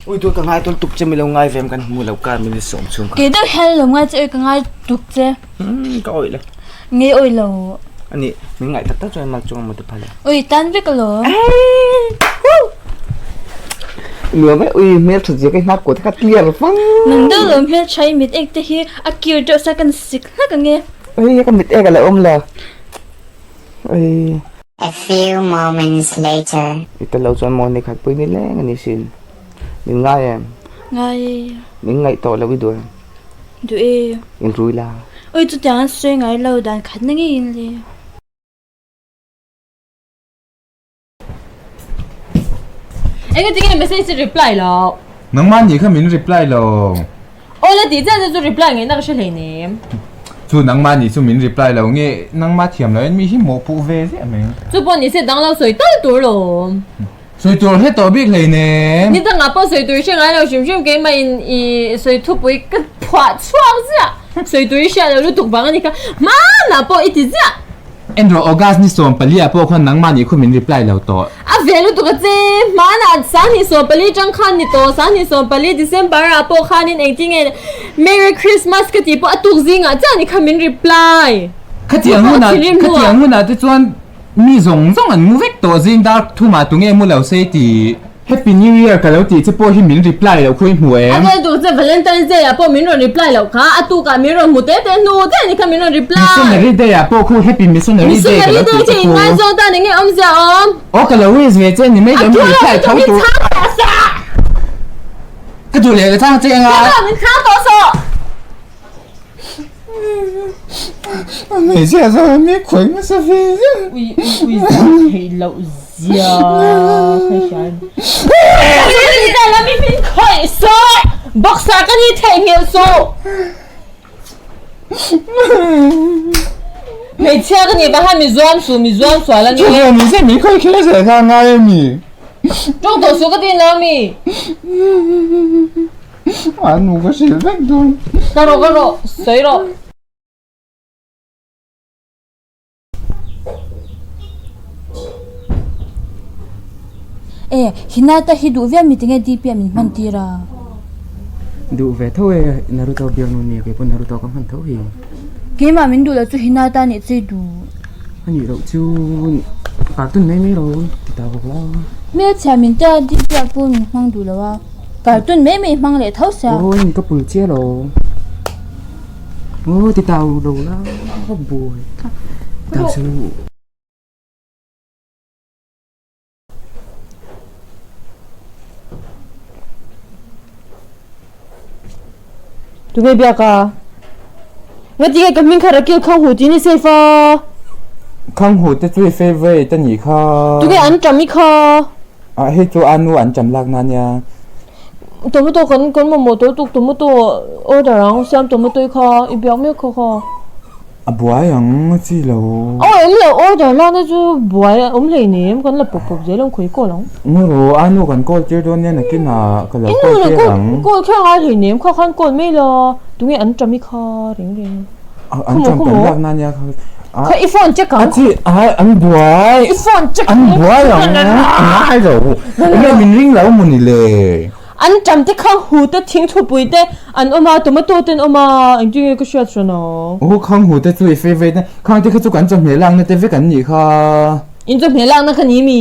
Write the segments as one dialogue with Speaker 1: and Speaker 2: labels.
Speaker 1: Ui tuah ka ngai tawn tuk che milo ngai vem kan hmu lo kar min sawm chhung kha.
Speaker 2: Kei deuh hian lo ngai che oi ka ngai tuk che.
Speaker 1: Ka awih lo.
Speaker 2: Nge awih lo.
Speaker 1: Ani min ngaih tak tak chuan mal chung mo te phal.
Speaker 2: Ui tan vek lo.
Speaker 1: Nuam e ui hmel that zia ka hnar ko te kha clear fang.
Speaker 2: Nang deuh lo hmel tha i mit ek te hi a kir deuh sa kan sik hlak ange.
Speaker 1: Ui ka mit ek a la awm lo. Ui.
Speaker 3: A few moments later.
Speaker 1: I tel lo chuan maw ni khat pui ni leng a ni sin. Min ngai em?
Speaker 2: Ngai e.
Speaker 1: Min ngaih tawh lo i duh em?
Speaker 2: Duh e.
Speaker 1: In rui la.
Speaker 2: Ui chutiang an sawi ngai lo dan khat na ngeiin le.
Speaker 4: Eng ati nge message i reply lo?
Speaker 5: Nangmah nih kha min reply lo.
Speaker 4: Aw la tih chiah chu reply ngaihna ka hre hleinem.
Speaker 5: Chu nangmah nih chu min reply lo nge nangmah thiam lo in mi hi mawhpuh ve ziah mai.
Speaker 4: Chu pawh ni se dang lo sawi tal tur lo.
Speaker 5: Sawi tur hre tawh bik hleinem.
Speaker 4: Ni dangah pawh sawi tur i hre ngai lo hrim hrim keimah in i sawi thupui ka phuah chhuak ziah. Sawi tur i hriat lo lutuk vang a ni kha hmanah pawh i ti ziah.
Speaker 5: Enrawh August ni 14 ah pawh khuan nangmah nih khu min reply lo tawh.
Speaker 4: A ve lutuk a che, hmanah 2014 tang khan ni tawh, 2014 December ah pawh khanin engtin nge Merry Christmas ka tih pawh a tuk zingah chiah ni kha min reply.
Speaker 5: Khatiang hunah khatiang hunah te chuan mi zawng zawng an mu vek tawh zing dar thumah tunge mu lo se tih. Happy New Year ka lo tih che pawh hi min reply loh khawi hmu em?
Speaker 4: A vel tuk che Valentine's Day ah pawh min rawn reply loh kha, a tukah min rawn hmu te te hnu te ni kha min rawn reply.
Speaker 5: Missionary Day ah pawh khu Happy Missionary Day ka lo tih
Speaker 4: che khu. Missionary Day che inngaizawng tan enge awmzia awm?
Speaker 5: Aw ka lo wish ve che ni mai lo min reply tho tur.
Speaker 4: A chhang tawh sah!
Speaker 5: Ka duh leh ka chhang che anga.
Speaker 4: Ka min chhang tawh sawh!
Speaker 5: Hmeichhia chuan mi khawi hmasa ve zel.
Speaker 4: Ui ui zah theih loh zia ka hria a ni. Mi min khawih sawh! Boxer ka ni theihnghilh suh! Hmeichhia ka nih vang khan mi zuam suh, mi zuam sual a ni.
Speaker 5: Chuan ni se min khawih kher zel kha a ngai a mi?
Speaker 4: Tawng tawh suh ka ti lo a mi?
Speaker 5: A nu ka hrilh vek dawn.
Speaker 4: Ka rawh ka rawh sawi rawh.
Speaker 2: E Hinata hi duh viau mi tinge DP ah min hman tir a.
Speaker 1: Duh ve tho e Naruto bialnu nia kei pawh Naruto ka hman tho hi.
Speaker 2: Keimah min duh loh chu Hinata nih chei duh.
Speaker 1: A nih loh chu cartoon mai mai lo ti ta bawk la.
Speaker 2: Hmelchhia min tia DP ah pawh min hmang duh lo a. Cartoon mai mai hmang leh tho sia.
Speaker 1: Aw in ka pul chiah lo. Aw ti tau lo la ka buai tlat. Tau su.
Speaker 4: Tunge biak a? Ngati nge ka hming kha Rakil Khanghu tih ni safe a?
Speaker 5: Khanghu te chu i favourite a nih kha.
Speaker 4: Tunge an ṭam i kha?
Speaker 5: Ah hei chu a nu an ṭam lak na nia.
Speaker 4: Tomato kan kan mamawh tawh tuk tomato order ang siam tomato i kha i biak mek kha kha.
Speaker 5: A buai ang a chi lo.
Speaker 4: Aw awm lo order lak na chu buai a awm hlei nem kan la pawp pawp zel ang khawi call ang.
Speaker 5: Ngaw rawh a nu kan call tir dawn nia nakin ah ka lo call tir ang.
Speaker 4: Inu call kher ngai hlei nem kha khan call mai la tunge an ṭam i kha reng reng.
Speaker 5: An ṭam kan lak na nia kha.
Speaker 4: Kha i phone check ang.
Speaker 5: A chi ai an buai.
Speaker 4: I phone check
Speaker 5: ang. An buai ang ngai lo. Enge min ring lo maw ni le.
Speaker 4: An ṭam te kha hu te thing thupui te an awm a tomato te an awm a engtin nge ka hriat hran a.
Speaker 5: Aw khang hu te chu i favourite a khang te kha chu kan chawhmeh lakna te vek an nih kha.
Speaker 4: In chawhmeh lakna kha ni mi?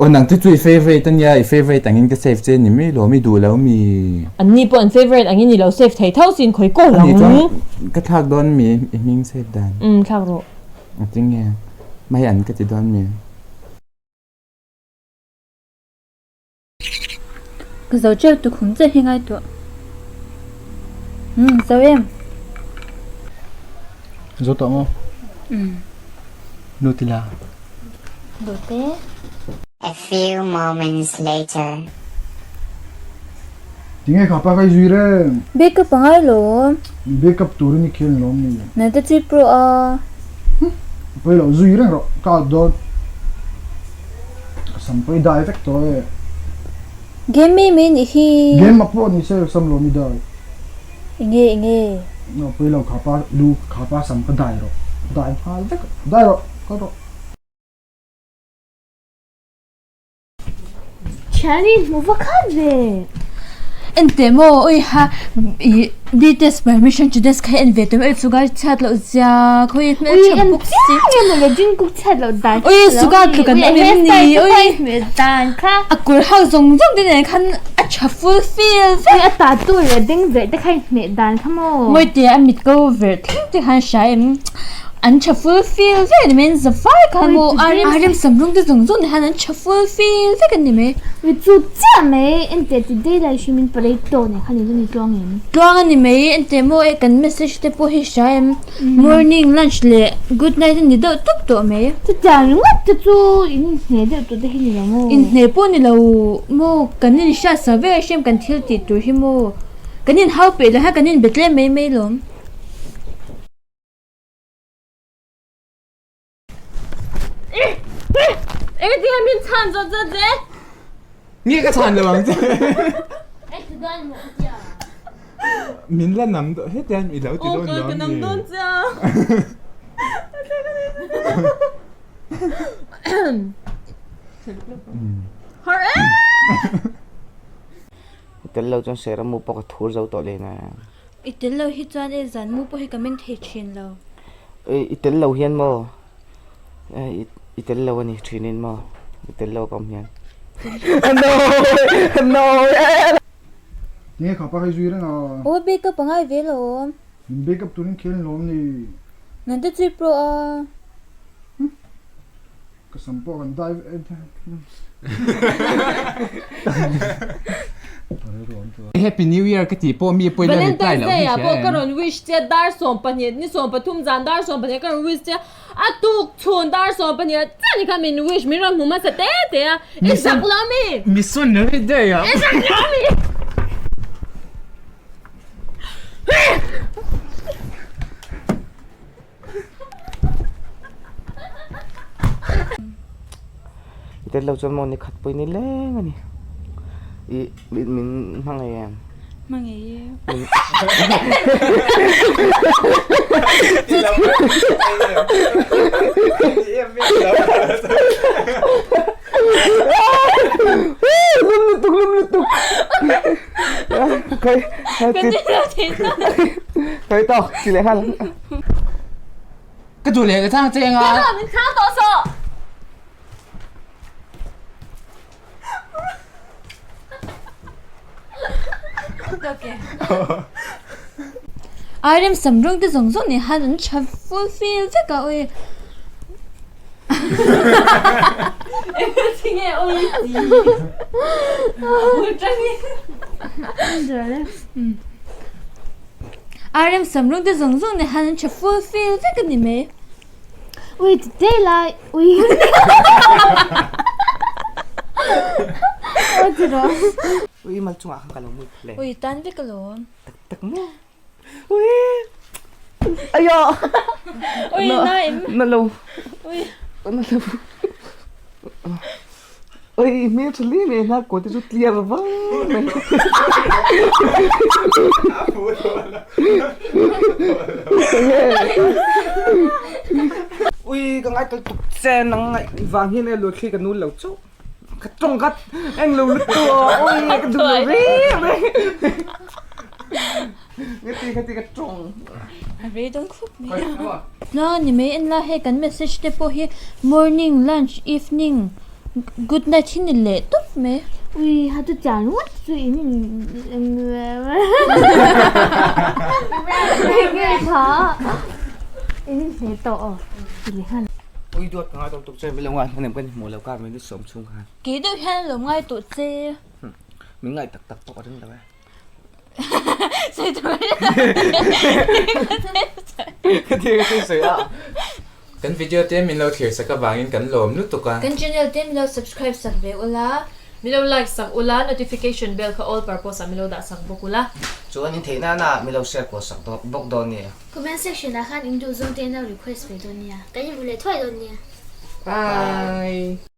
Speaker 5: Aw nang te chu i favourite a nia i favourite angin ka save che ni mai lo mi duh lo mi.
Speaker 4: An ni pawh an favourite angin i lo save thei tho sin khawi kawl ang.
Speaker 5: Ani chuan ka thlak dawn mi i hming save dan.
Speaker 4: Umm thlak rawh.
Speaker 5: Engtin nge mai an ka ti dawn mi.
Speaker 2: Ka zo teuh tukhum che hi ngai tawh. Umm zo em?
Speaker 1: Zo tawh maw?
Speaker 2: Umm.
Speaker 1: Nu ti la.
Speaker 2: Dawt e.
Speaker 3: A few moments later.
Speaker 6: Tinge kha pa ka i zui reng?
Speaker 2: Backup a ngai lo.
Speaker 6: Backup turin i khel lawm ni?
Speaker 2: Nang te chu i pro a.
Speaker 6: Hm, a pawi lo, zui reng rawh, ka out dawn. Ka sam pawh i dai vek tawh e.
Speaker 2: Game mai mai nih hi.
Speaker 6: Game a pawh ni se ka sam lawm i dai.
Speaker 2: Enge enge.
Speaker 6: A pawi lo kha pa lu kha pa sam ka dai rawh. Dai nghal vek. Dai rawh kal rawh.
Speaker 2: Thiani hmu va khat ve. En teh maw ui ha ih BTS permission to dance kha en ve tawh mai suga chhiat loh zia khawi hmeltha bawk si.
Speaker 7: Ui en chiang em mawle Jungkook chhiat loh dan
Speaker 2: Ui suga tluk an awm em ni ui a kawr hak zawng zawng te nen khan a tha full feel vek.
Speaker 7: Ui a tattoo leh ding verh te kha inhmeh dan kha maw.
Speaker 2: Mawite a mit ko verh thleng te khan hria em an tha full feel vek a ni mai an za fai khan maw a rem sam rawng te zawng zawng nen khan an tha full feel vek a ni mai.
Speaker 7: Ui chu chiah mai enteh ti daih lai hrim in parade tawh nen khan i tluang em.
Speaker 2: Tluang a ni mai enteh maw e kan message te pawh hi hria em morning lunch leh good night a ni deuh tawp tawh mai.
Speaker 7: Chutiang ringawt te chu in inhne deuh tawh te hi ni lo maw.
Speaker 2: Inhne pawh ni lo maw kan inhriat sa vek a hriam kan thil tih tur hi maw kan inhau peih lo hian kan inbe tlem mai mai lawm.
Speaker 4: Engtin nge min chhan zawt zawt che?
Speaker 5: Nge ka chhan lo ang che. Min la nam dawn hetiang i lo ti dawn lo
Speaker 4: Ka nam dawn che a. Har e!
Speaker 1: I tel lo chuan sera mu pawh ka thur zo tawh leh na.
Speaker 2: I tel lo hi chuan e zan mu pawh hi ka meng thei thin lo.
Speaker 1: I tel lo hian maw i tel lo a ni thin in maw i tel lo ka awm hian. No no.
Speaker 6: Tinge kha pa hi zui reng a.
Speaker 2: Aw bake up a ngai ve lo.
Speaker 6: Min bake up turin khel lawm ni.
Speaker 2: Nang te chui pro a.
Speaker 6: Ka sam pawh kan dai
Speaker 5: Happy New Year ka tih pawh mi pawhin a reply loh
Speaker 4: Valentine's Day ah pawh ka rawn wish che dar 12 ni 13 zan dar 12 ka rawn wish che a tuk chhun dar 12 ah chiah ni kha min wish min rawn hmu hmasa te te a i zak lo ami?
Speaker 5: Missionary Day ah
Speaker 4: i zak lo ami?
Speaker 1: I tel lo chuan maw ni khat pawh i ni leng a ni. I min min hmangaih em?
Speaker 2: Hmangaih e.
Speaker 1: Lum lutuk lum lutuk. Kai kai tawk chi leh nghal.
Speaker 5: Ka duh leh ka chhang cheng a.
Speaker 4: Ka min chhang tawh sawh.
Speaker 2: Arem sam rawng te zawng zawng nen han an tha full feel vek a awi.
Speaker 4: Engtin nge awi ti? A bul tangin.
Speaker 2: Arem sam rawng te zawng zawng nen han an tha full feel vek a ni mai.
Speaker 7: Ui ti teh lai ui. Aw ti rawh.
Speaker 1: Ui mal chungah khan ka lo mut le.
Speaker 2: Ui tan vek alawm.
Speaker 1: Tak tak maw. Ui. Ayo.
Speaker 2: Ui na em.
Speaker 1: Na lo.
Speaker 2: Ui.
Speaker 1: Na lo. Ui hmel tha hle mai hna kaw te chu clear vang mai. Ui ka ngai tel tuk che nang ngaih vang hian e luthli ka nul lo chauh. Ka tawng ka eng lo lutuk a ui ka duh lo reng reng. Ngati khati ka tawng.
Speaker 2: A rei dawn khawp mai a. Tluang a ni mai en la hei kan message te pawh hi morning, lunch, evening, good night hi ni leh tawp mai.
Speaker 7: Ui ha chu chiang ringawt chu in in kha in inhne tawh aw ti leh nghal.
Speaker 1: Ui duat ka ngai tawh tuk che milo ngai hman em kan hmuh lo kar mai ni sawm chhung khan.
Speaker 2: Kei deuh hian lo ngai tawh che.
Speaker 1: Min ngai tak tak pawh ka ring lo e.
Speaker 2: Sawi tur
Speaker 1: Ka ti ka ti sawi a.
Speaker 5: Kan video te min lo thlir sak avangin kan lawm lutuk a.
Speaker 2: Kan channel te min lo subscribe sak ve ula.
Speaker 4: Min lo like sak ula, notification bell kha all purpose ah min lo dah sak bawk ula.
Speaker 1: Chuan in theih nana min lo share kual sak bawk dawn nia.
Speaker 7: Comment section ah khan in duh zawng te in lo request ve dawn nia. Kan inhmu leh thuai dawn nia.
Speaker 1: Bye.